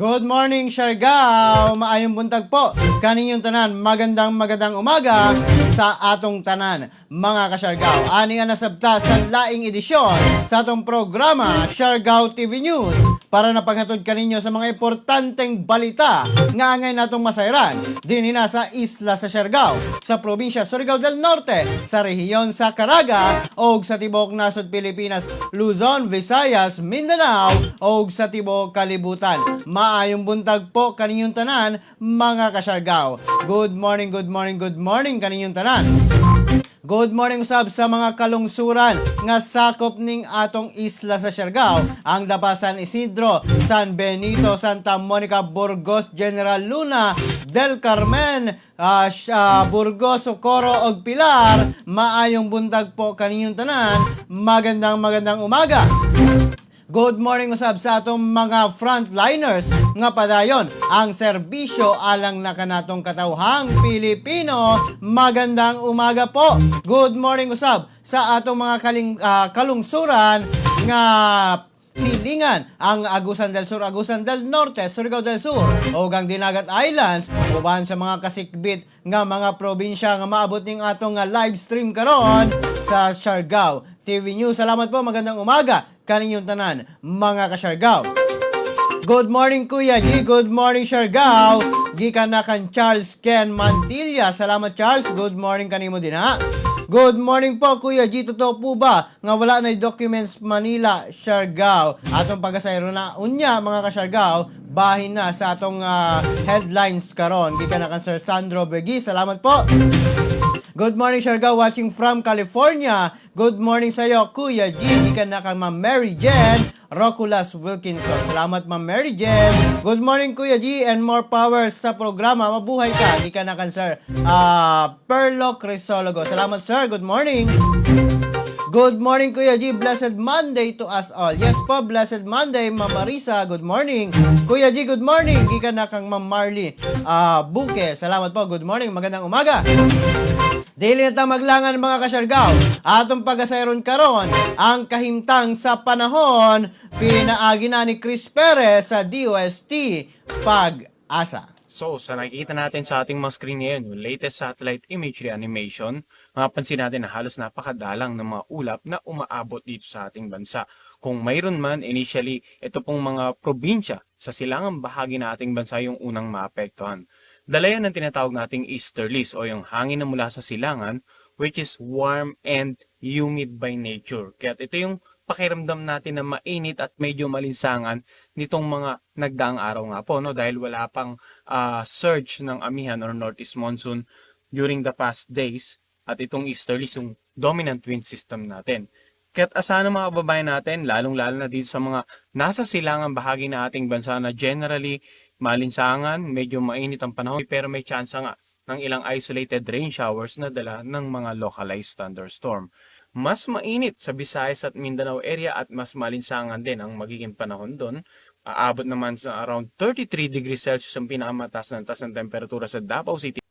Good morning, Siargao! Maayong buntag po kaninyong tanan. Magandang magandang umaga sa atong tanan, mga kaSiargao. Ani nga nasabta sa laing edisyon sa atong programa Siargao TV News para napaghatod kaninyo sa mga importanteng balita nga angay natong masayran dinhi na sa isla sa Siargao, sa probinsya Surigao del Norte, sa rehiyon sa Caraga o sa tibok nasod Pilipinas, Luzon, Visayas, Mindanao o sa tibok kalibutan. Maayong buntag po kaninyong tanan, mga kaSiargao. Good morning, good morning, good morning kaninyong tanan. Good morning usab sa mga kalungsuran nga sakop ning atong isla sa Siargao, ang Dapa, San Isidro, San Benito, Santa Monica, Burgos, General Luna, Del Carmen, Burgos, Socorro ug Pilar. Maayong buntag po kaninyong tanan. Magandang magandang umaga. Good morning usab sa atong mga frontliners nga padayon ang serbisyo alang na kanatong katawhang Pilipino. Magandang umaga po. Good morning usab sa atong mga kalungsuran nga silingan ang Agusan del Sur, Agusan del Norte, Surigao del Sur ug ang Dinagat Islands, uban sa mga kasikbit nga mga probinsya nga maabot ning atong nga live stream karon sa Siargao TV News. Salamat po, magandang umaga kaninyong tanan, mga kaSiargao. Good morning, Kuya G. Good morning, Siargao. Gikan na kan Charles Ken Mantilla. Salamat, Charles. Good morning kanimo din ha. Good morning po, Kuya G. Totoo po ba nga wala na documents Manila, Siargao? Atong pagasayro na unya, mga kaSiargao, bahin na sa atong headlines karon. Gikan na kan Sir Sandro Begui. Salamat po. Good morning, Siargao, watching from California. Good morning sa iyo, Kuya G. Gikan na kang Ma'am Mary Jen Roculas Wilkinson. Salamat, Ma'am Mary Jen. Good morning, Kuya G, and more power sa programa. Mabuhay ka. Gikan na kang Sir Perlo Crisologo. Salamat, sir. Good morning. Good morning, Kuya G. Blessed Monday to us all. Yes po, blessed Monday, Ma'am Marisa. Good morning. Kuya G, good morning. Gikan na kang Ma'am Marley Buke. Salamat po. Good morning. Magandang umaga. Dili na ta maglangan, mga kaSiargao. Atong pagasayron karon ang kahimtang sa panahon pinaagi na ni Chris Perez sa DOST Pag-asa. So, sa nakikita natin sa ating mga screen ngayon, yung latest satellite imagery animation, mapapansin natin na halos napakadalang ng mga ulap na umaabot dito sa ating bansa. Kung mayroon man, initially, ito pong mga probinsya sa silangang bahagi na ating bansa yung unang maapektuhan. Dala yan ng tinatawag nating easterlies o yung hangin na mula sa silangan, which is warm and humid by nature. Kaya ito yung pakiramdam natin na mainit at medyo malinsangan nitong mga nagdaang araw nga po, no, dahil wala pang surge ng amihan or northeast monsoon during the past days at itong easterlies yung dominant wind system natin. Kaya't asahan ng mga kababayan natin, lalong-lalo na dito sa mga nasa silangang bahagi ng ating bansa na generally malinsangan, medyo mainit ang panahon, pero may tsansa nga ng ilang isolated rain showers na dala ng mga localized thunderstorm. Mas mainit sa Visayas at Mindanao area at mas malinsangan din ang magiging panahon doon. Aabot naman sa around 33 degrees Celsius ang pinakamataas na taas ng temperatura sa Davao City,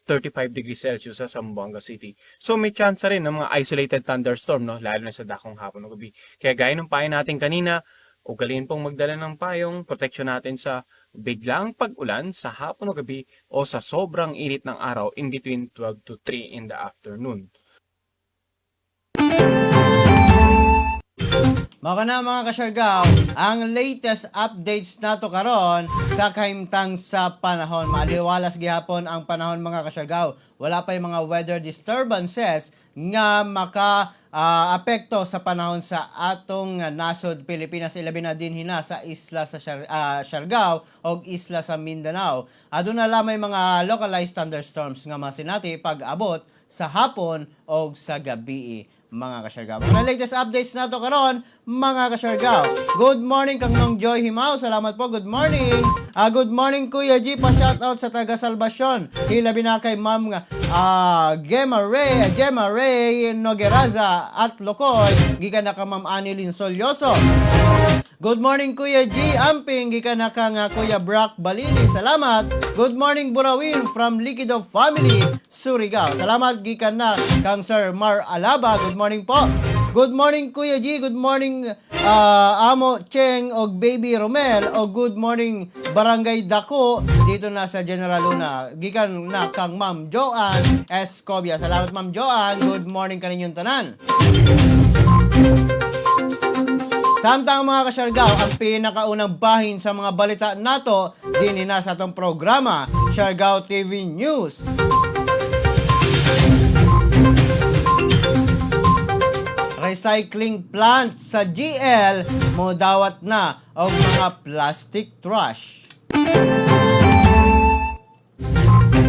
35 degrees Celsius sa Zamboanga City. So may chance rin ng mga isolated thunderstorm, no? Lalo na sa dakong hapon o gabi. Kaya gaya ng payo natin kanina, ugaliin pong magdala ng payong, protection natin sa biglang pag-ulan sa hapon o gabi o sa sobrang init ng araw in between 12 to 3 in the afternoon. Mao kana, mga kaSiargao, ang latest updates nato karon sa kahimtang sa panahon. Maaliwalas gihapon ang panahon, mga kaSiargao. Wala pa yung mga weather disturbances nga maka apekto sa panahon sa atong nasod Pilipinas, ilabi na dinhi na sa isla sa Siargao o isla sa Mindanao. Aduna lamay mga localized thunderstorms nga masinati pag abot sa hapon o sa gabi, mga kaSiargao. Mga latest updates nato karon, mga kaSiargao. Good morning kang Nong Joy Himaw. Salamat po. Good morning. Good morning, Kuya G. Pa shout out sa taga Salvacion. Hilabi na kay Ma'am Gemma Ray, Gemma Ray Nogueraza at Lokoy. Gikan na ka Ma'am Anilin Solyoso. Good morning, Kuya G. Amping, gikan na ka nga Kuya Brock Balili. Salamat. Good morning, Burawin from Liquido Family, Surigao. Salamat, gikan na kang Sir Mar Alaba. Good morning po. Good morning, Kuya G. Good morning, Amo Cheng og Baby Romel. O good morning, Barangay Dako dito na sa General Luna. Gikan na kang Ma'am Joanne Escobia. Salamat, Ma'am Joanne. Good morning kaninyong tanan. Samtang, mga kasyargaw, ang pinakaunang bahin sa mga balita nato dinhi na sa atong programa, Siargao TV News. Recycling plant sa GL modawat na og mga plastic trash.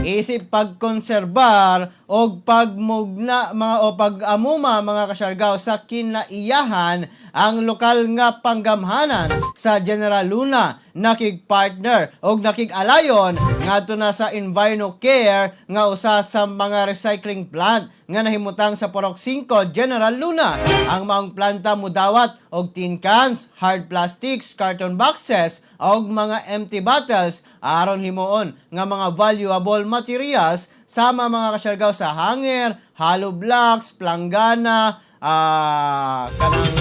Isip pagkonserbar og pagmugna mga o pag-amuma, mga kasyargaw, sa kinaiyahan, ang lokal nga panggamhanan sa General Luna nakig-partner og nakig-alayon ngadto na sa EnviroCare nga usa sa mga recycling plant nga nahimutang sa Purok 5, General Luna. Ang maong planta mudawat og tin cans, hard plastics, carton boxes og mga empty bottles aron himuon nga mga valuable materials sama, mga kasyargaw, sa hanger, hollow blocks, planggana, kanang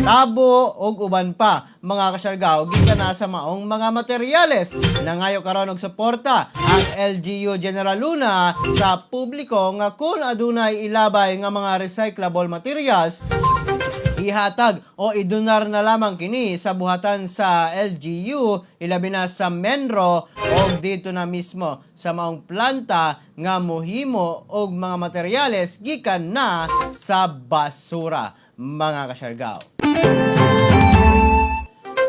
tabo ug uban pa, mga kasyargaw, gikan na sa maong mga materyales. Nangayo karon og suporta ang LGU General Luna sa publiko nga kung adunay ilabay nga mga recyclable materials, ihatag o idunar na lamang kini sa buhatan sa LGU, ilabi na sa Menro o dito na mismo sa maong planta nga mohimo og mga materyales gikan na sa basura, mga kasyargaw.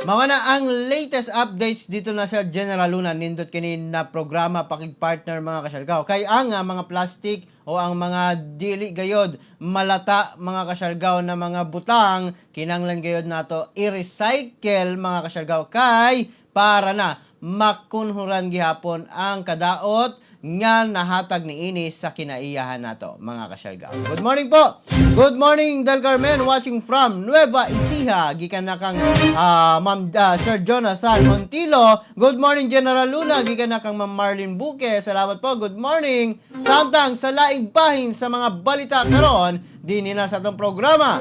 Mao na ang latest updates dito na sa General Luna. Nindot kini na programa pakig-partner, mga kasyargaw. Kay ang mga plastic o ang mga dili gayod malata, mga kasyargaw, na mga butang, kinanglan gayod nato i-recycle, mga kasyargaw, kay para na makunhuran gihapon ang kadaot nga nahatag niini sa kinaiyahan nato, mga kasyargaw. Good morning po. Good morning, Del Carmen, watching from Nueva Ecija. Gikan na kang Ma'am Sir Jonathan Montilo. Good morning, General Luna. Gikan na kang Ma'am Marlene Buque. Salamat po. Good morning. Samtang sa laing bahin sa mga balita karon dinhi na sa atong programa.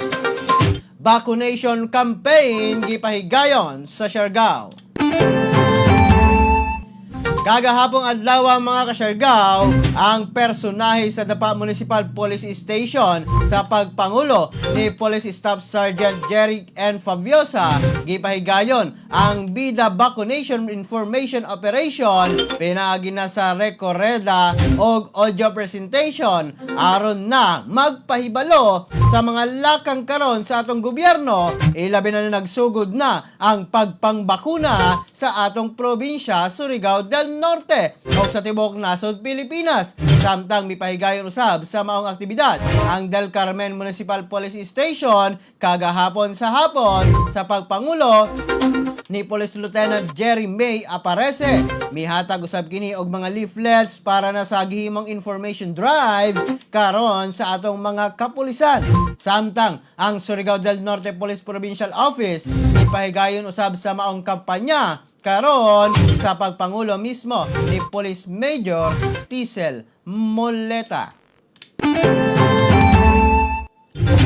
Vaccination campaign gipahigayon sa Siargao. Kagahapong adlaw, mga kasyargaw, ang personahe sa Dapa Municipal Police Station sa pagpangulo ni Police Staff Sergeant Jerry N. Fabiosa gipahigayon ang Bida Vaccination Information Operation pinaagi na sa rekoreda og audio presentation aron na magpahibalo sa mga lakang karon sa atong gobyerno, ilabi na nagsugod na ang pagpangbakuna sa atong probinsya Surigao del Norte o sa tibuok nasod Pilipinas. Samtang mipahigayon usab sa maong aktibidad ang Del Carmen Municipal Police Station kagahapon sa hapon sa pagpangulo ni Police Lieutenant Jerry May Aparece. Mihatag usab kini og mga leaflets para na sa gihimong information drive karon sa atong mga kapulisan. Samtang ang Surigao del Norte Police Provincial Office ipahigayon usab sa maong kampanya karon sa pagpangulo mismo ni Police Major Tisel Moleta.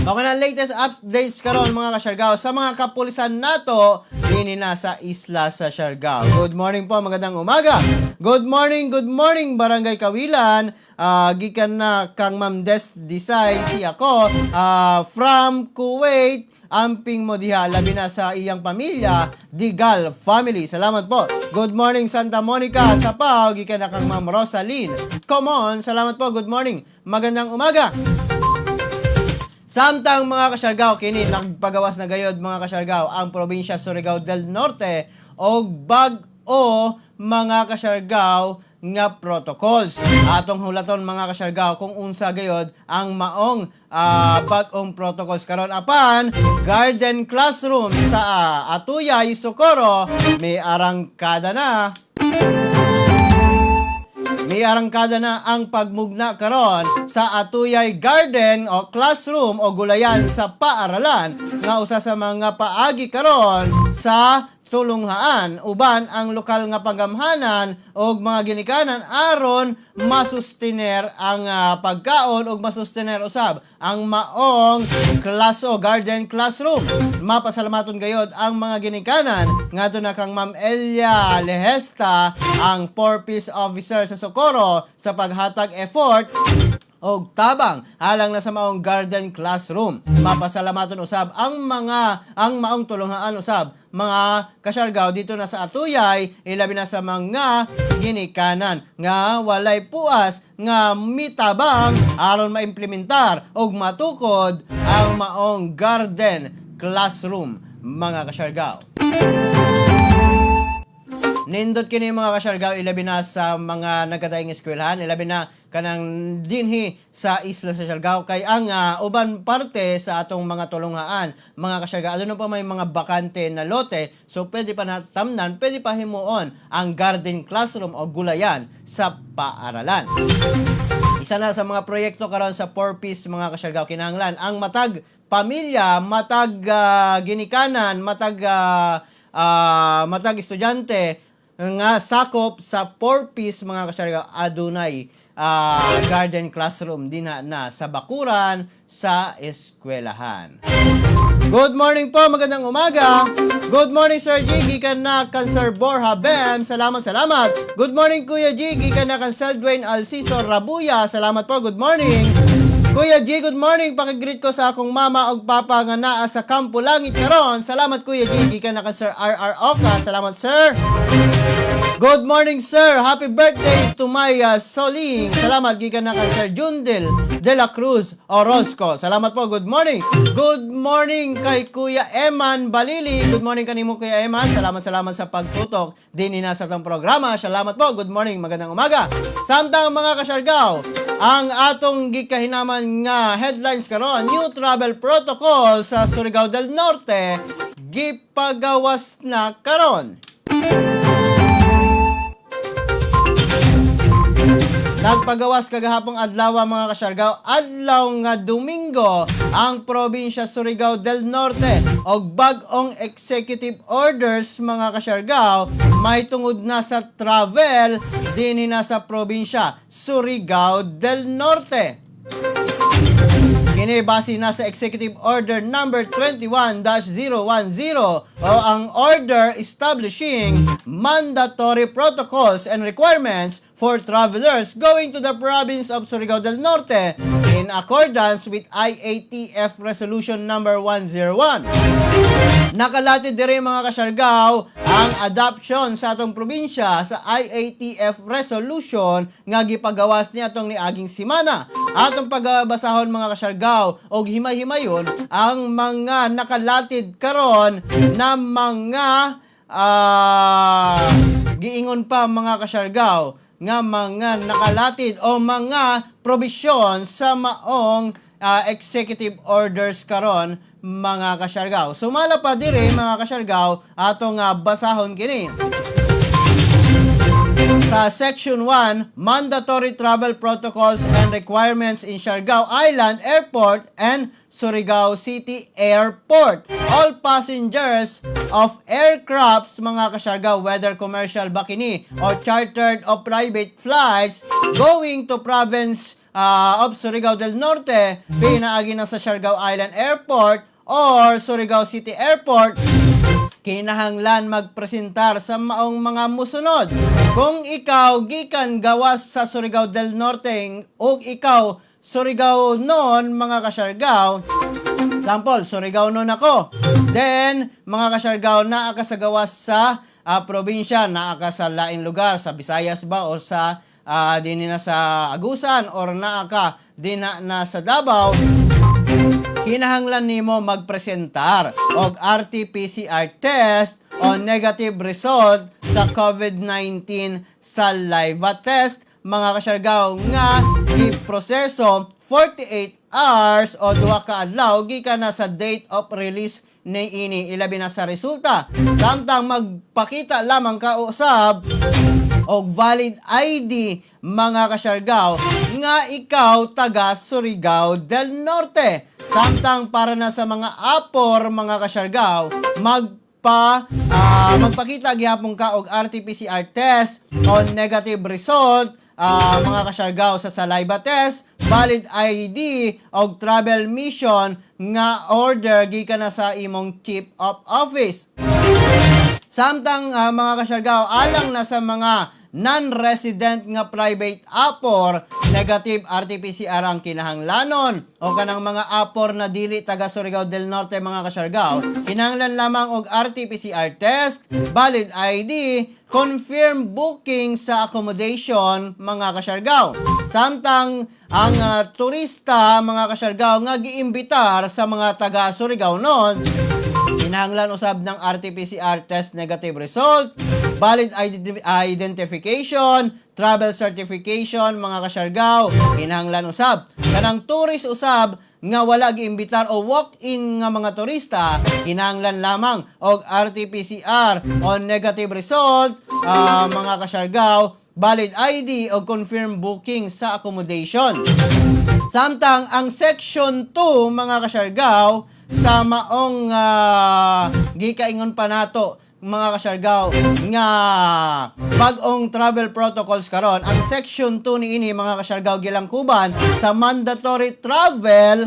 Mao na latest updates karon, mga kasyargao, sa mga kapulisan nato dinhi na sa isla sa Siargao. Good morning po, magandang umaga. Good morning, Barangay Kawilan. Gikan na kang Ma'am Des Disay si ako from Kuwait. Amping mo diha, labi na sa iyang pamilya, Digal family. Salamat po. Good morning, Santa Monica sa Pao, gikan na kang Ma'am Rosaline. Come on, salamat po. Good morning. Magandang umaga. Samtang, mga kasyargaw, kini nagpagawas na gayod, mga kasyargaw, ang probinsya Surigao del Norte og bag-o, mga kasyargaw, nga protocols. Atong hulaton, mga kasyargaw, kung unsa gayod ang maong bag-ong protocols karon. Apan garden classroom sa Atuyay, Socorro, may arangkada na. May arangkada na ang pagmugna karon sa Atuyay Garden o classroom o gulayan sa paaralan nga usa sa mga paagi karon sa tulunghaan uban ang lokal nga panggamhanan og mga ginikanan aron masustener ang pagkaon ug masustener usab ang maong class o garden classroom. Mapasalamaton gayod ang mga ginikanan ngadto na kang Ma'am Elia Lehesta, ang 4-piece officer sa Socorro, sa paghatag effort og tabang alang na sa maong garden classroom. Mapasalamaton usab ang maong tulunghaan usab, mga kasyargaw, dito na sa Atuyay, ilabi na sa mga ginikanan nga walay puas nga mitabang aron maimplementar og matukod ang maong garden classroom, mga kasyargaw. Nindot kini, mga kasyargaw, ilabi na sa mga nagkadaing eskwelahan, ilabi na kanang dinhi sa isla sa Siargao, kay ang uban parte sa atong mga tulunghaan, mga kasyargaw, aduna pa may mga bakante na lote, so pwede pa natamnan, pwede pa himuon ang garden classroom o gulayan sa paaralan. Isa na sa mga proyekto karon sa 4-piece, mga kasyargaw, kinahanglan ang matag pamilya, matag ginikanan, matag estudyante nga sakop sa 4-piece, mga kasyargaw, adunay garden classroom dinha na sa bakuran sa eskwelahan. Good morning po, magandang umaga. Good morning, Sir G, gikan na kan Sir Borja Bem. Salamat, salamat. Good morning, Kuya G, gikan na kan Sir Dwayne Alciso Rabuya. Salamat po, good morning. Kuya G, good morning. Pakigreet ko sa akong mama ug papa nga naa sa Kampo Langit karon. Salamat, Kuya G, gikan na kan Sir RR Oka. Salamat, sir. Good morning, sir. Happy birthday to my Soling. Salamat, gikan na kay Sir Jundel de la Cruz Orozco. Salamat po. Good morning. Good morning kay Kuya Eman Balili. Good morning kanimo, Kuya Eman. Salamat, salamat sa pagtutok din na sa atong programa. Salamat po. Good morning. Magandang umaga. Samtang, mga kasyargaw, ang atong gikahinaman nga headlines karon, new travel protocol sa Surigao del Norte gipagawas na karon. Nagpagawas kagahapong adlaw, mga kasyargaw, adlaw nga Domingo, ang probinsya Surigao del Norte og bag-ong executive orders, mga kasyargaw, may tungod na sa travel dinhi na sa probinsya Surigao del Norte. Kini base na sa Executive Order number 21-010 o ang order establishing mandatory protocols and requirements for travelers going to the province of Surigao del Norte in accordance with IATF Resolution number 101. Nakalatid diri, mga kasyargaw, ang adoption sa atong probinsya sa IATF resolution nga gipagawas ni atong niaging simana. Atong pagbasahon, mga kasyargaw, og himay-himayon ang mga nakalatid karon na mga giingon pa, mga kasyargaw, nga mga nakalatid o mga probisyon sa maong executive orders karon, mga kasyargaw. Sumala pa diri, mga kasyargaw, atong basahon kini. Sa Section 1, Mandatory Travel Protocols and Requirements in Siargao Island Airport and Surigao City Airport. All passengers of aircrafts, mga kasyargaw, whether commercial ba kini or chartered or private flights going to province of Surigao del Norte, pinaagi na sa Siargao Island Airport or Surigao City Airport, kinahanglan magpresentar sa maong mga musunod. Kung ikaw gikan gawas sa Surigao del Norte ug ikaw Surigao noon, mga kasyargaw, sample, Surigao noon ako. Then, mga kasyargaw, naa ka sa gawas sa probinsya, naa ka sa laing lugar, sa Visayas ba o sa dinhi na sa Agusan or naa ka dinha na sa Davao, kinahanglan nimo magpresentar og RT-PCR test o negative result sa COVID-19 saliva test, mga kasyargaw, nga giproseso 48 hours o 2 ka adlaw gikan na sa date of release ni ini, ilabi na sa resulta. Samtang magpakita lamang ka usab og valid ID, mga kasyargaw, nga ikaw taga Surigao del Norte. Samtang para na sa mga apor, mga kasyargaw, magpa Magpakita gihapon ka og RT-PCR test on negative result, mga kasyargaw, sa saliva test, valid ID og travel mission nga order gikan na sa imong chief of office. Samtang mga kasyargaw, alang na sa mga non-resident nga private apor, negative RT-PCR ang kinahanglanon. O kanang mga apor na dili taga Surigao del Norte, mga kasyargaw, kinahanglan lamang og RT-PCR test, valid ID, confirm booking sa accommodation, mga kasyargaw. Samtang ang turista, mga kasyargaw, nga giimbitar sa mga taga Surigao noon, kinahanglan usab ng RT-PCR test negative result, valid identification, travel certification, mga kasyargaw, kinahanglan usab. Kanang tourist usab nga wala giimbitar o walk-in nga mga turista, kinahanglan lamang og RT-PCR on negative result, mga kasyargaw, valid ID o confirm booking sa accommodation. Samtang ang Section 2, mga kasyargaw, sa maong gikaingon pa nato, mga kasyargaw, nga bag-ong travel protocols karon, ang Section 2 niini, mga kasyargaw, gilangkuban sa mandatory travel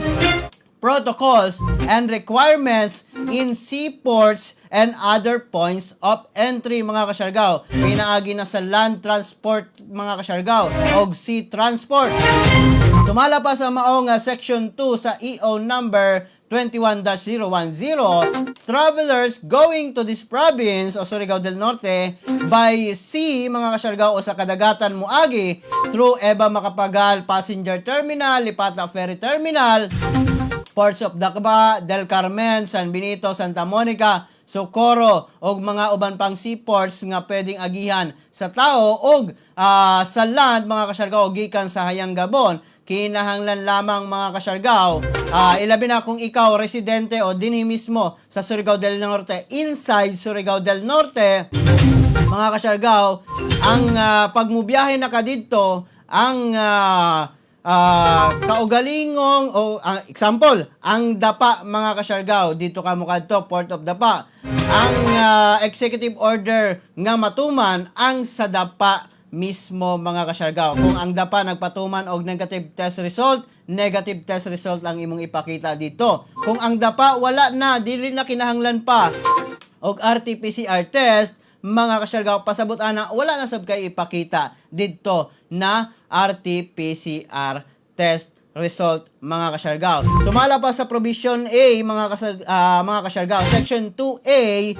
protocols and requirements in seaports and other points of entry, mga kasyargaw. Pinaagi na sa land transport, mga kasyargaw, og sea transport. Sumala pa sa maong Section 2 sa EO number 21-010, travelers going to this province o Surigao del Norte by sea, mga kasyargaw, o sa kadagatan muagi through Eva Macapagal Passenger Terminal, Lipata Ferry Terminal, Ports of Dapa, Del Carmen, San Benito, Santa Monica, Socorro og mga uban pang seaports nga pwedeng agihan sa tao og sa land, mga kasyargaw, gikan sa Hayanggabon, kinahanglan lamang, mga kasyargaw, ilabi na kung ikaw residente o dinhi mismo sa Surigao del Norte, inside Surigao del Norte, mga kasyargaw, ang pagmubiyahe na ka didto, ang kaugalingong o example, ang Dapa, mga kasyargaw, didto ka mo kadto, Port of Dapa. Ang executive order nga matuman ang sa Dapa mismo, mga kasyargaw. Kung ang Dapa nagpatuman og negative test result, negative test result ang imong ipakita dito. Kung ang Dapa wala na, dili na kinahanglan pa og RT-PCR test, mga kasyargaw, pasabot ana wala na sab kay ipakita didto na RT-PCR test result, mga kasyargaw. Sumala pa sa provision A, mga kasyargaw, Section 2A,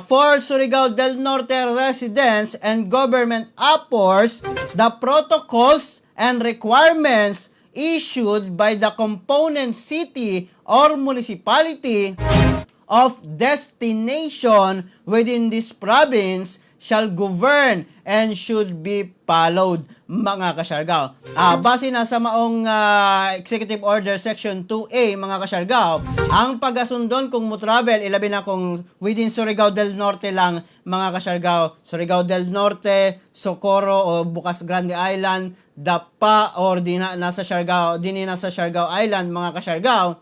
for Surigao del Norte residents and government apors, the protocols and requirements issued by the component city or municipality of destination within this province shall govern and should be followed, mga kasyargaw. Base na sa maong Executive Order Section 2A, mga kasyargaw, ang pagasundon kung mo travel, ilabi na kung within Surigao del Norte lang, mga kasyargaw, Surigao del Norte, Socorro o Bucas Grande Island, Dapa or di na nasa Siargao, dinhi nasa Siargao Island, mga kasyargaw,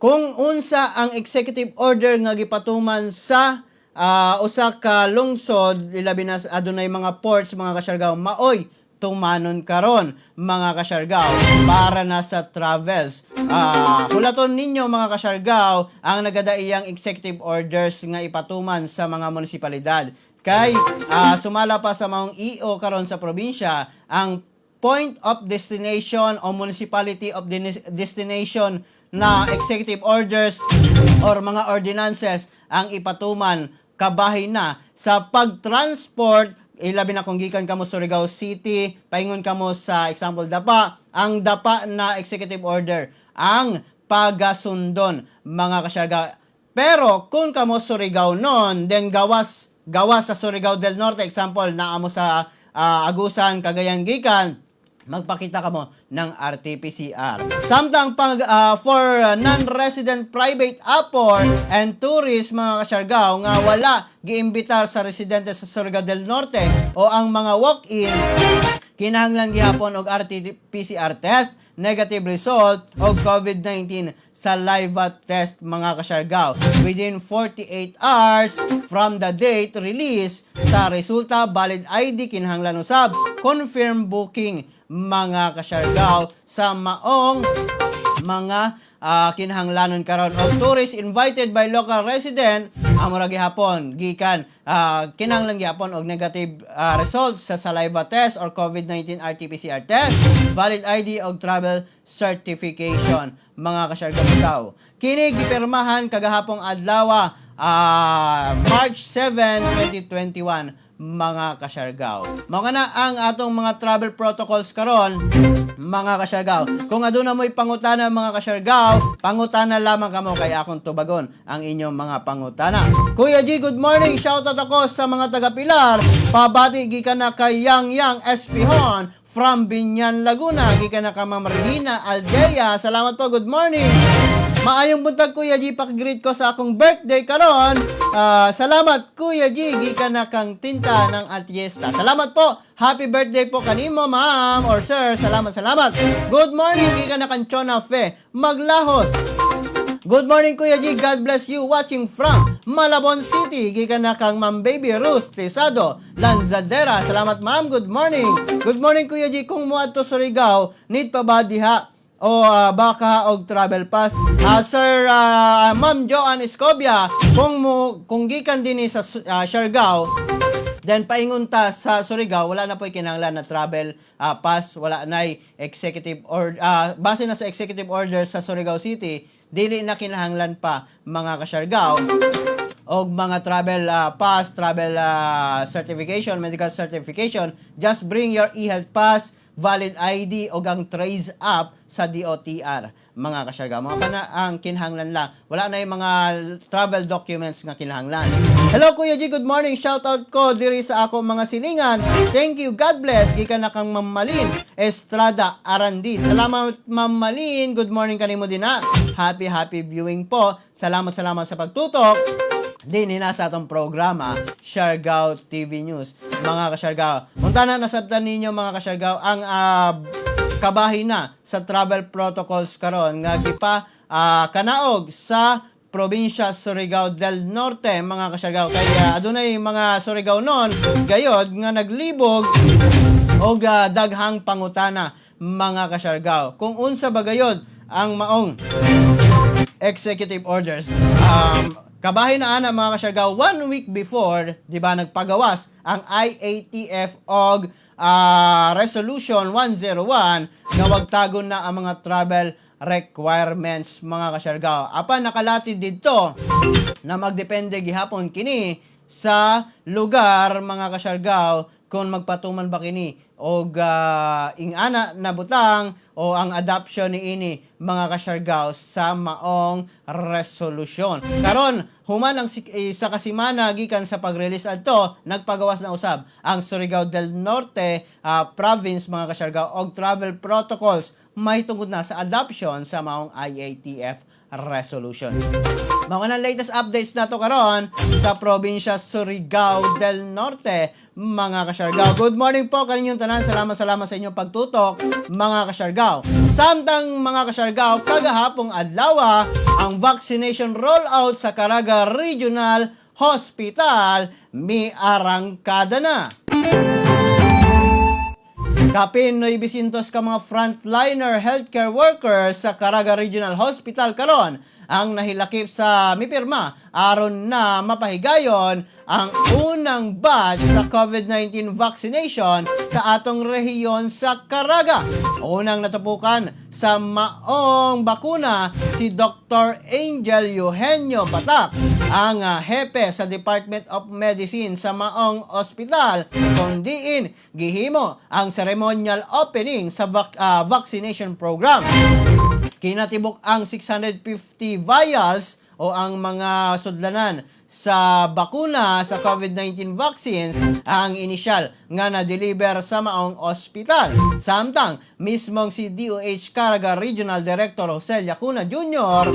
kung unsa ang executive order nga gipatuman sa usa ka lungsod, ilabi na adunay mga ports, mga kasyargaw, maoy tumanon karon, mga kasyargaw, para na sa travels. Hulaton ninyo, mga kasyargaw, ang nagadaiyang executive orders nga ipatuman sa mga munisipalidad. Kay sumala pa sa maong EO karon sa probinsya, ang point of destination o municipality of destination na executive orders or mga ordinances ang ipatuman kabahin na sa pag-transport, ilabi na kung gikan kamo Surigao City paingon kamo sa example Dapa, ang Dapa na executive order ang pagasundon, mga kasyargaw. Pero kung kamo Surigao nun, then gawas gawas sa Surigao del Norte, example naa mo sa Agusan, Cagayan gikan, magpakita kamo ng RT-PCR. Samtang pag for non-resident private apor and tourists, mga kasyargaw, nga wala giimbitar sa residente sa Surigao del Norte o ang mga walk-in, kinahanglan gihapon og RT-PCR test, negative result og COVID-19 saliva test, mga kasyargaw, within 48 hours from the date release sa resulta. Valid ID kinahanglan usab, confirm booking, mga kasyargaw, sa maong mga kinahanglanon karon. Og tourists invited by local resident, amo ra gihapon gikan kinahanglan gihapon og negative results sa saliva test or COVID-19 RT-PCR test, valid ID og travel certification, mga kasyargaw. Kini gipirmahan kagahapong adlaw, March 7, 2021, mga kasyargaw. Mao kana ang atong mga travel protocols karon, mga kasyargaw. Kung aduna mo'y pangutana, mga kasyargaw, pangutana lamang kamo kay akong tubagon ang inyong mga pangutana. Kuya G, good morning. Shoutout ako sa mga taga Pilar. Pabati gikan na kay Yang Yang SP Hon from Biñan, Laguna. Gikan na ka Ma'am Regina Aldea. Salamat po. Good morning. Maayong buntag, Kuya G, paki-greet ko sa akong birthday karon. Salamat, Kuya G, gikan na kang Tinta ng Atiesta. Salamat po. Happy birthday po kanimo, ma'am or sir. Salamat, salamat. Good morning, gikan na kang Chona Fe Maglahos. Good morning, Kuya G. God bless you. Watching from Malabon City. Gikan na kang Ma'am Baby Ruth Tesado Lanzadera. Salamat, ma'am. Good morning. Good morning, Kuya G. Kung muadto Surigao, need pa ba diha o baka og travel pass? Sir, Ma'am Joan Escobia, kung gikan dinhi sa Siargao, then paingon ta sa Surigao, wala na po kinahanglan na travel pass, wala na executive or base na sa executive order sa Surigao City, dili na kinahanglan pa, mga kasyargaw, og mga travel pass, travel certification, medical certification. Just bring your e-health pass, valid ID og ang Trace app sa DOTR, mga kasyargaw. Mao kana ang kinahanglan lang. Wala na yung mga travel documents nga kinahanglan. Hello, Kuya G, good morning. Shout out ko diri sa ako mga silingan. Thank you. God bless. Gikan na kang Ma'am Malin Estrada Arandin. Salamat, Ma'am Malin. Good morning kanimo din ha. Happy happy viewing po. Salamat, salamat sa pagtutok din sa atong programa, Siargao TV News. Mga kasyargao, unta na nasabtan ninyo, mga kasyargao, ang kabahin na sa travel protocols karon nga gipa kanaog sa probinsya Surigao del Norte, mga kasyargao, kay adunay mga Surigao non gayod nga naglibog og daghang pangutana, mga kasyargao, kung unsa ba gayod ang maong executive orders. Kabahin na ana, mga kasyargaw, one week before, di ba, nagpagawas ang IATF og Resolution 101 nga wagtagon na ang mga travel requirements, mga kasyargaw. Apan nakalatid didto na magdepende gihapon kini sa lugar, mga kasyargaw, kung magpatuman ba kini og ingana na butang o ang adoption ni ini, mga kasyargaw, sa maong resolusyon. Karon, human ang isa ka semana gikan sa pag-release adto, nagpagawas na usab ang Surigao del Norte province, mga kasyargaw, og travel protocols mahitungod na sa adoption sa maong IATF resolution. Mao na latest updates nato karon sa probinsya Surigao del Norte, mga kasyargaw. Good morning po kaninyong tanan. Salamat, salamat sa inyong pagtutok, mga kasyargaw. Samtang, mga kasyargaw, kagahapong adlaw ang vaccination rollout sa Caraga Regional Hospital miarangkada na. Kapin 900 ka mga frontliner healthcare workers sa Caraga Regional Hospital karon ang nahilakip sa mipirma aron na mapahigayon ang unang batch sa COVID-19 vaccination sa atong rehiyon sa Caraga. Unang natupukan sa maong bakuna si Dr. Angel Eugenio Batak, ang hepe sa Department of Medicine sa maong ospital kung diin gihimo ang ceremonial opening sa vaccination program. Kinatibuk ang 650 vials o ang mga sudlanan sa bakuna sa COVID-19 vaccines ang inisyal nga na-deliver sa maong ospital. Samtang, mismong si DOH Caraga Regional Director Jose Llacuna Jr.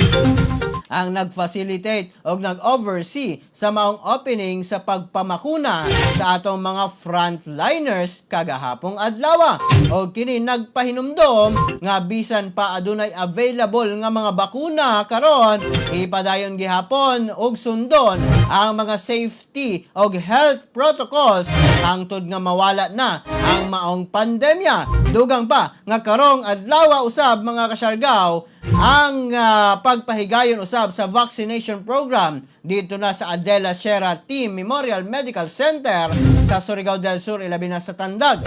ang nag-facilitate o nag-oversee sa maong opening sa pagpamakuna sa atong mga frontliners kagahapong adlaw. O kini nagpahinumdom nga bisan pa adunay available nga mga bakuna karon, ipadayon gihapon og sundon ang mga safety og health protocols hangtod nga mawala na ang maong pandemya. Dugang pa nga karong adlaw usab, mga kasyargaw, ang pagpahigayon usab sa vaccination program dito na sa Adela Sierra Team Memorial Medical Center sa Surigao del Sur, ilabi na sa Tandag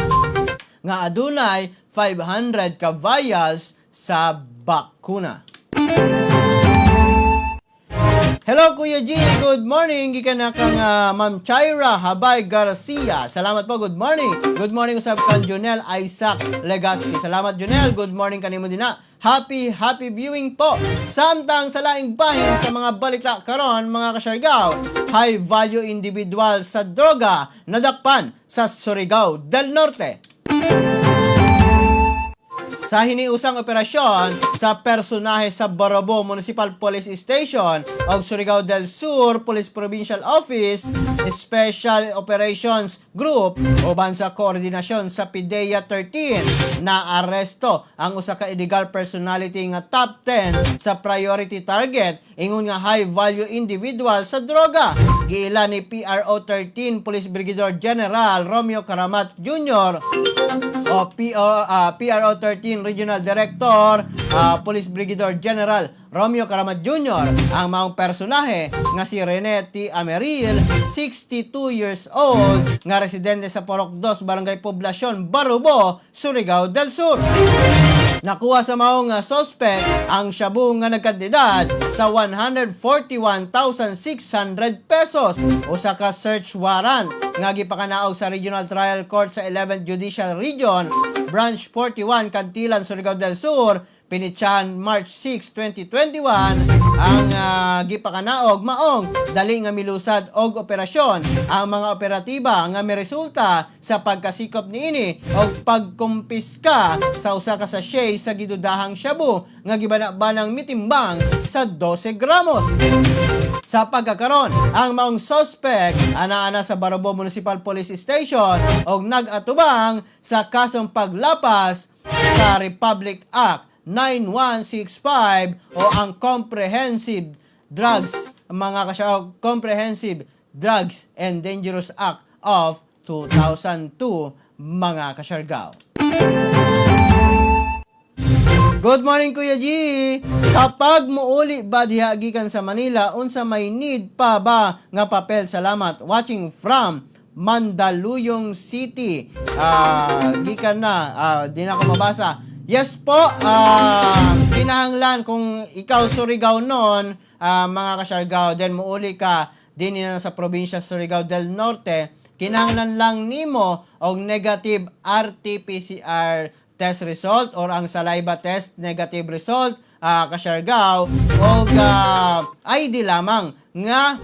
nga adunay 500 ka vials sa bakuna. Hello, Kuya G, good morning. Gikan na kang Ma'am Chaira Habay Garcia. Salamat po, good morning. Good morning usab kang Junel Isaac Legaspi. Salamat, Junel, good morning kanimo din na. Happy, happy viewing po. Samtang sa laing bahin sa mga balita karon, mga kasyargaw, high value individual sa droga nadakpan sa Surigao del Norte. Sa hiniusang operasyon sa personahe sa Barobo Municipal Police Station o Surigao del Sur Police Provincial Office Special Operations Group uban sa koordinasyon sa PDEA 13, na aresto ang usa ka illegal personality nga top 10 sa priority target ingon nga high value individual sa droga. Giila ni PRO 13 Police Brigadier General Romeo Caramat Jr. o PRO 13 Regional Director Police Brigadier General Romeo Caramat Jr. ang maong personahe nga si Rene T. Ameril, 62 years old, nga residente sa Porok 2, Barangay Poblacion, Barobo, Surigao del Sur. Nakuha sa maong suspect ang shabu nga nagkantidad sa 141,600 pesos. Usa ka search warrant nga gipakanaog sa Regional Trial Court sa 11th Judicial Region, Branch 41, Cantilan, Surigao del Sur, pinitsahan March 6, 2021, ang gipakanaog maong dali nga milusad og operasyon ang mga operatiba nga miresulta sa pagkasikop niini og pagkumpiska sa usa ka sachet sa gidudahang shabu nga gibana-banang mitimbang sa 12 gramos. Sa pagkakaron, ang maong suspect ana-ana sa Barobo Municipal Police Station og nag-atubang sa kasong paglapas sa Republic Act 9165 o ang Comprehensive Drugs, mga kasya, Comprehensive Drugs and Dangerous Act of 2002, mga kasyargaw. Good morning, Kuya G. Kapag muuli ba diha gikan sa Manila, unsa may need pa ba nga papel? Salamat. Watching from Mandaluyong City. Gikan na, di na ako mabasa. Yes po, kinahanglan kung ikaw Surigao noon, mga kasyargaw, then muuli ka din na sa probinsya Surigao del Norte, kinahanglan lang nimo og negative RT-PCR test result or ang saliva test negative result, kasyargaw, og ID lamang nga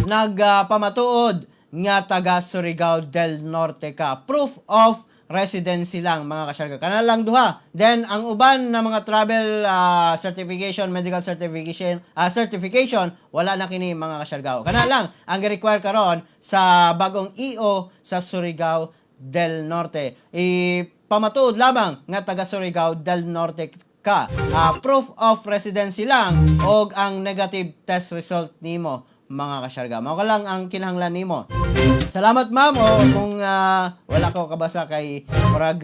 nagpamatuod nga taga Surigao del Norte ka. Proof of residency lang, mga kasyargaw. Kana lang duha. Then ang uban na mga travel certification, medical certification, wala na kini, mga kasyargaw. Kana lang ang gi-require karon sa bagong EO sa Surigao del Norte. Ipamatuod lamang nga taga Surigao del Norte ka. Proof of residency lang og ang negative test result nimo, mga kasyargaw. Mao ka lang ang kinahanglan nimo. Salamat, ma'am, o kung wala ko kabasa kay murag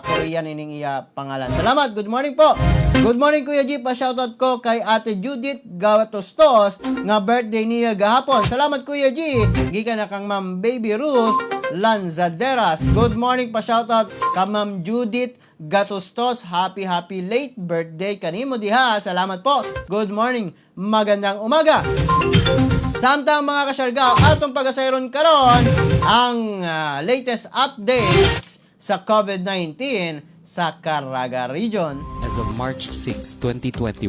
Korean ining iya pangalan. Salamat. Good morning po. Good morning, Kuya G. Pa shoutout ko kay Ate Judith Gawatostos nga birthday niya gahapon. Salamat, Kuya G. Gikan na kang Ma'am Baby Ruth Lanzaderas. Good morning, pa shoutout ka Ma'am Judith Gatustos. Happy, happy late birthday kanimo diha. Salamat po. Good morning. Magandang umaga. Samtang, mga kasyargaw, atong pagasayron karon ang latest updates sa COVID-19 sa Caraga Region. As of March 6, 2021,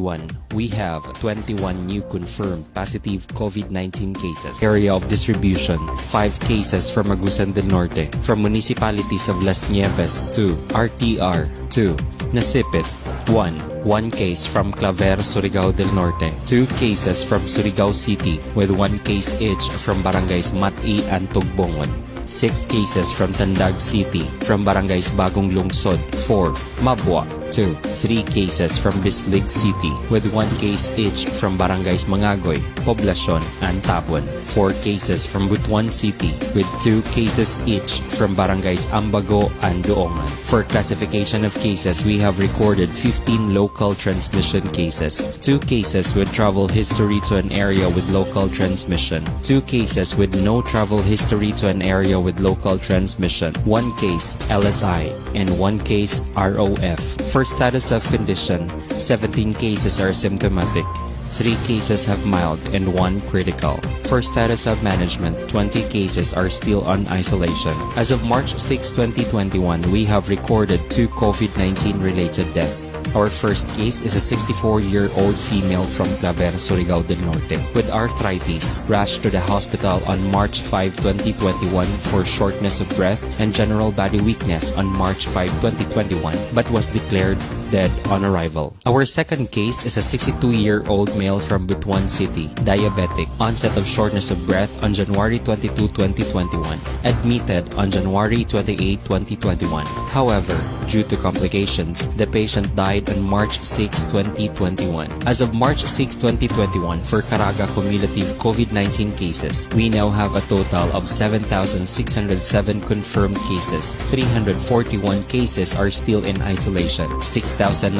we have 21 new confirmed positive COVID-19 cases. Area of distribution, 5 cases from Agusan del Norte, from municipalities of Las Nieves 2, RTR 2, Nasipit 1, 1 case from Claver, Surigao del Norte, 2 cases from Surigao City, with 1 case each from barangays Mati and Tugbongon. 6 cases from Tandag City, from barangays Bagong Lungsod, 4, Mabua, 2, 3 cases from Bislig City, with 1 case each from barangays Mangagoy, Poblacion, and Tabon, 4 cases from Butuan City, with 2 cases each from barangays Ambago and Duongan. For classification of cases, we have recorded 15 local transmission cases, 2 cases with travel history to an area with local transmission, 2 cases with no travel history to an area with local transmission, 1 case LSI, and 1 case ROF. For status of condition, 17 cases are symptomatic. 3 cases have mild and 1 critical. For status of management, 20 cases are still on isolation. As of March 6, 2021, we have recorded 2 COVID-19 related deaths. Our first case is a 64-year-old female from Claver, Surigao del Norte with arthritis, rushed to the hospital on March 5, 2021 for shortness of breath and general body weakness on March 5, 2021, but was declared dead on arrival. Our second case is a 62-year-old male from Butuan City, diabetic, onset of shortness of breath on January 22, 2021, admitted on January 28, 2021. However, due to complications, the patient died on March 6, 2021. As of March 6, 2021, for Caraga cumulative COVID-19 cases, we now have a total of 7,607 confirmed cases. 341 cases are still in isolation, 6,960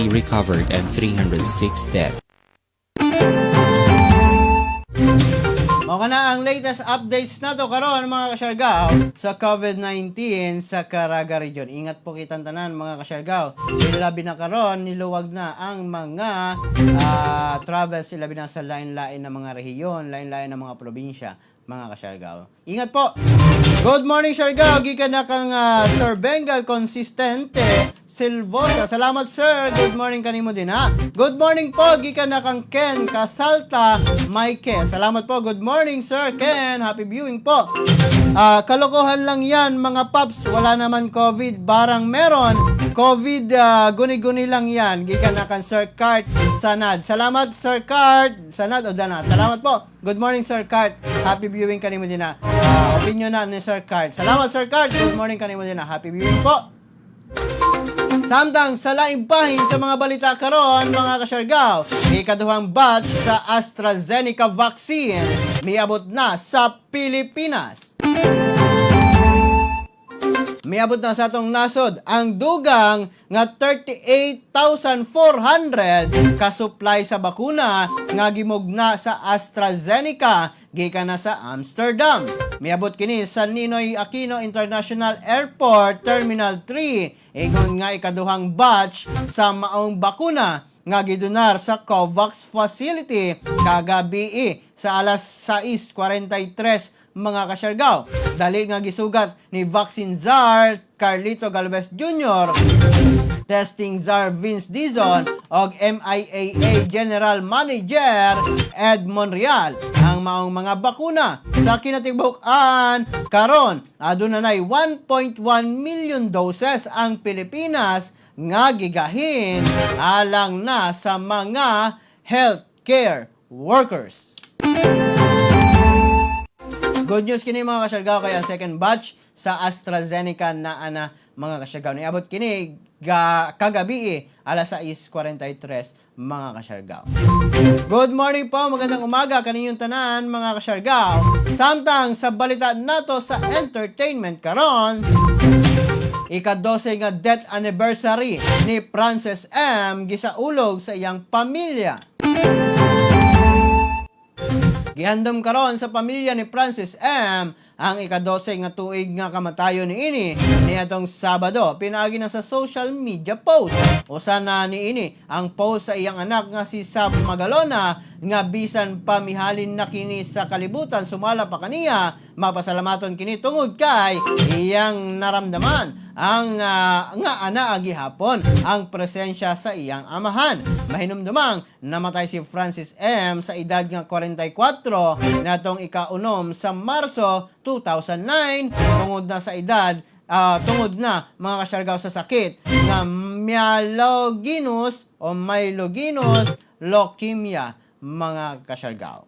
recovered, and 306 dead. Mao kana ang latest updates nato karon, mga kasyargaw, sa COVID-19 sa Caraga Region. Ingat po kitang tanan, mga kasyargaw. Ilabi na karon niluwag na ang mga travels, ilabi na sa lain-lain na mga rehiyon, lain-lain na mga probinsya, mga kasyargaw. Ingat po. Good morning, Siargao. Gikan na kang Sir Bengal Consistente Silvosa. Salamat, sir. Good morning kanimo din, ha. Good morning po. Gikan na kang Ken Casalta Mike. Salamat po. Good morning, Sir Ken. Happy viewing po. Kalokohan lang yan, mga paps. Wala naman COVID. Barang meron. COVID, guni-guni lang yan. Gikan na kang Sir Cart Sanad. Salamat, Sir Cart. Sanad o Dana. Salamat po. Good morning, Sir Cart. Happy viewing kanimo din, ha. Opinion na ni Sir Cart. Salamat, Sir Cart. Good morning kanimo din, ha. Happy viewing po. Samtang sa laing bahin sa mga balita karon, mga kasyargaw, ikaduhang batch sa AstraZeneca vaccine miabot na sa Pilipinas. Miabot na sa atong nasod ang dugang nga 38,400 ka-supply sa bakuna nga gimugna sa AstraZeneca gikan na sa Amsterdam. Miabot kini sa Ninoy Aquino International Airport Terminal 3, ingon nga ikaduhang batch sa maong bakuna nga gidonar sa COVAX Facility kagabi sa alas 6:43, mga kasyargaw. Dali nga gisugat ni Vaccine Czar Carlito Galvez Jr., Testing Czar Vince Dizon og MIAA General Manager Ed Monreal ang maong mga bakuna. Sa kinatibuk-an karon, aduna nay 1.1 million doses ang Pilipinas nga gigahin alang na sa mga healthcare workers. Good news kini, mga kasyargaw, kay ang second batch sa AstraZeneca na ana, mga kasyargaw. Niabot kini kagabi alas 6:43, mga kasyargaw. Good morning po, magandang umaga kaninyong tanan, mga kasyargaw. Samtang sa balita nato sa entertainment karon, ika-12 nga death anniversary ni Francis M. gisaulog sa iyang pamilya. Gihandom karon sa pamilya ni Francis M. ang ika-12 nga tuig nga kamatayon niini niadtong Sabado, pinaagi na sa social media post. Usa na niini ang post sa iyang anak nga si Sab Magalona nga bisan pa mihalin na kini sa kalibutan, sumala pa kaniya, mapasalamaton kini tungod kay iyang naramdaman ang nga ana gihapon ang presensya sa iyang amahan. Mahinumdumang namatay si Francis M. sa edad nga 44 natong ika-6 sa Marso 2009 tungod na sa edad, tungod na, mga kasyargaw, sa sakit nga myelogenous o myelogenous leukemia, mga kasyargaw.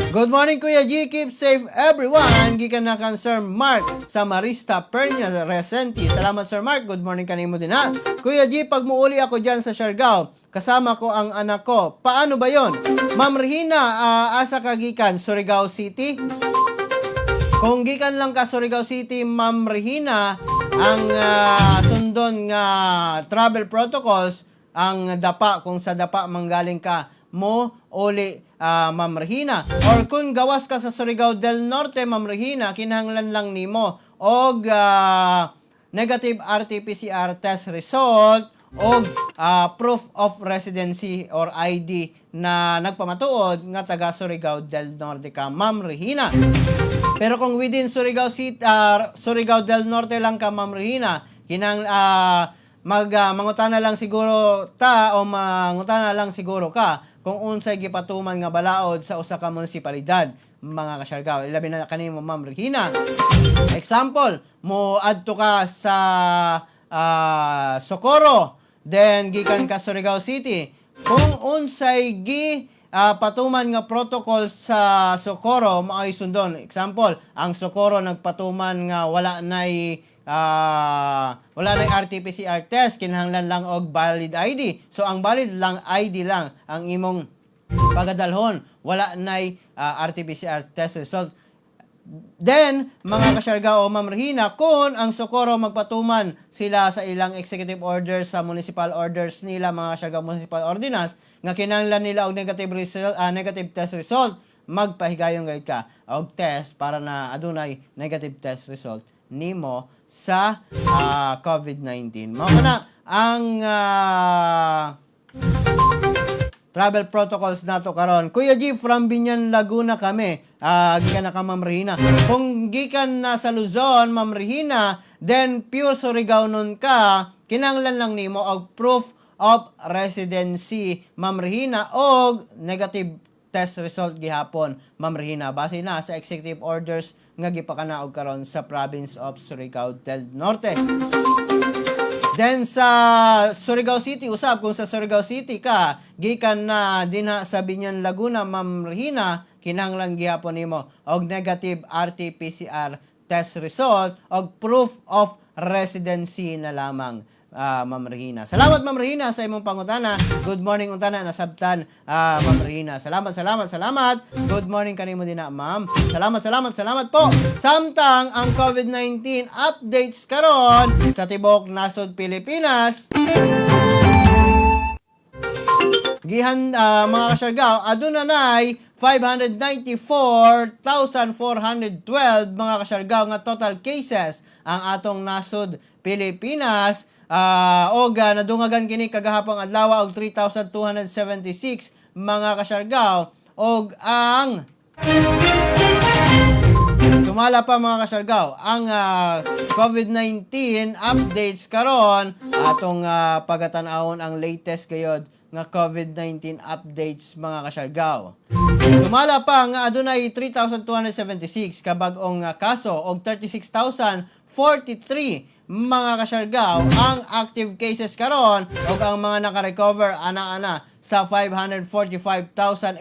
Good morning, Kuya G. Keep safe, everyone. Gikan na kang Sir Mark sa Marista Pernia Resenti. Salamat, Sir Mark. Good morning kanimo din ha. Kuya G, pag muuli ako dyan sa Siargao, kasama ko ang anak ko. Paano ba yon? Ma'am Regina, asa ka gikan? Surigao City? Kung gikan lang ka Surigao City, Ma'am Regina, ang sundon nga travel protocols, ang Dapa, kung sa Dapa manggaling ka mo uli, Ma'am Regina. Or kung gawas ka sa Surigao del Norte, Ma'am Regina, kinahanglan lang nimo og negative RT-PCR test result og proof of residency or ID na nagpamatuod nga taga Surigao del Norte ka, Ma'am Regina. Pero kung within Surigao City, Surigao del Norte lang ka, Ma'am Regina, kinang mag mangutana lang siguro ta o mangutana lang siguro ka kung unsay gipatuman nga balaod sa usa ka munisipalidad, mga kasyargaw. Ilabi na kanimo, Ma'am Regina. Example, mo adto ka sa Socorro, then gikan ka Surigao City. Kung unsay gi patuman nga protocol sa Socorro, mao'y sundon. Example, ang Socorro nagpatuman nga wala nay RT-PCR test, kinahanglan lang og valid ID. So ang valid lang ID lang ang imong pagadalhon, wala nay RT-PCR test result. Then, mga kasyargao o Ma'am Regina, kung ang Socorro magpatuman sila sa ilang executive orders, sa municipal orders nila, mga kasyargao, municipal ordinance, nga kinahanglan nila og negative result, negative test result, magpahigayon gayud ka og test para na adunay negative test result nimo sa COVID-19. Mao na ang travel protocols nato karon. Kuya G, from Biñan, Laguna kami. Gikan na ka, Ma'am Regina. Kung gikan na sa Luzon, Ma'am Regina, then pure Surigao nun ka, kinahanglan lang nimo og proof of residency, Ma'am Regina, og negative test result gihapon, Ma'am Regina. Base na sa executive orders nga gipakanaog karon sa province of Surigao del Norte. Then sa Surigao City, usab kung sa Surigao City ka, gikan na dinha sa Biñan, Laguna, Ma'am Regina, kinahanglan gihapon nimo og negative RT-PCR test result og proof of residency na lamang, Ma'am Regina. Salamat, Ma'am Regina, sa imong pangutana. Good morning untana nasabtan, Ma'am Regina. Salamat, salamat, salamat. Good morning kanimo din na, Ma'am. Salamat, salamat, salamat po. Samtang ang COVID-19 updates karon sa tibok nasod Pilipinas, gihan mga kasyargao, aduna nay 594,412, mga kasyargao, nga total cases ang atong nasod Pilipinas og nadungagan kini kagahapon adlaw og 3,276, mga kasyargao, og ang sumala pa, mga kasyargao, ang COVID-19 updates karon, atong pagatan-awon ang latest gayod nga COVID-19 updates, mga kasyargao. Sumala pa nga adunay 3,276 ka bag-ong kaso og 36,043, mga kasyargao, ang active cases karon, ug ang mga naka-recover ana-ana sa 545,853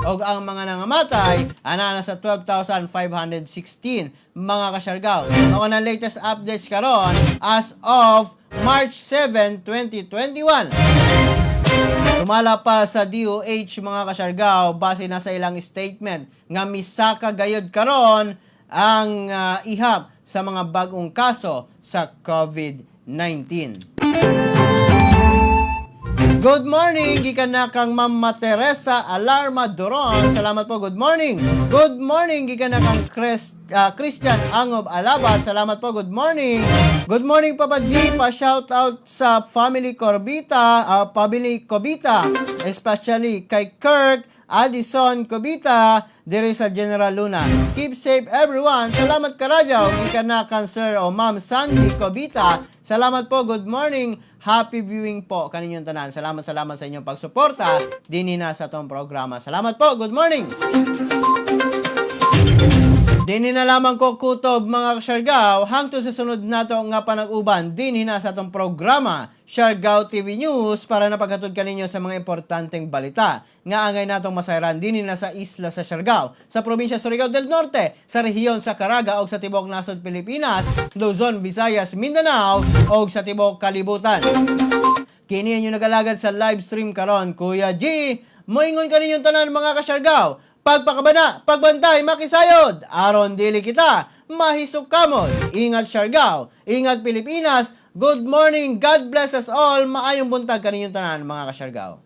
ug ang mga nangamatay ana-ana sa 12,516, mga kasyargao. Mao na latest updates karon as of March 7, 2021. Sumala pa sa DOH, mga kasyargao, base na sa ilang statement nga misaka gayod karon ang ihap sa mga bagong kaso sa COVID-19. Good morning, gikan na kang Ma'am Teresa Alarma Duron. Salamat po, good morning. Good morning, gikan na kang Christian Angob Alabat. Salamat po, good morning. Good morning, Papa G. Pa shout out sa family Corbita, family Cobita, especially kay Kirk Addison Cobita diri sa General Luna. Keep safe, everyone. Salamat karadyaw. Gikan na kang Sir o Ma'am Sandy Cobita. Salamat po. Good morning. Happy viewing po kaninyong tanan. Salamat, salamat sa inyong pagsuporta dinhi na sa atong programa. Salamat po. Good morning. Dini na lamang ko kutob, mga Siargao, hangtod sa sunod nato nga panag-uban dinhi na sa atong programa Siargao TV News para napaghatod kaninyo sa mga importanteng balita nga angay natong masayran dinhi na sa isla sa Siargao, sa probinsya Surigao del Norte, sa rehiyon sa Caraga ug sa tibuok nasod Pilipinas, Luzon, Visayas, Mindanao ug sa tibuok kalibutan. Kini inyo nagalagad sa live stream karon, Kuya G. Moingon kaninyong tanan, mga kasyargaw. Pagpakabana, pagbantay, makisayod. Aron dili kita mahisukamot. Ingat, Siargao, ingat, Pilipinas. Good morning, God bless us all. Maayong buntag kaninyong tanan, mga kasyargao.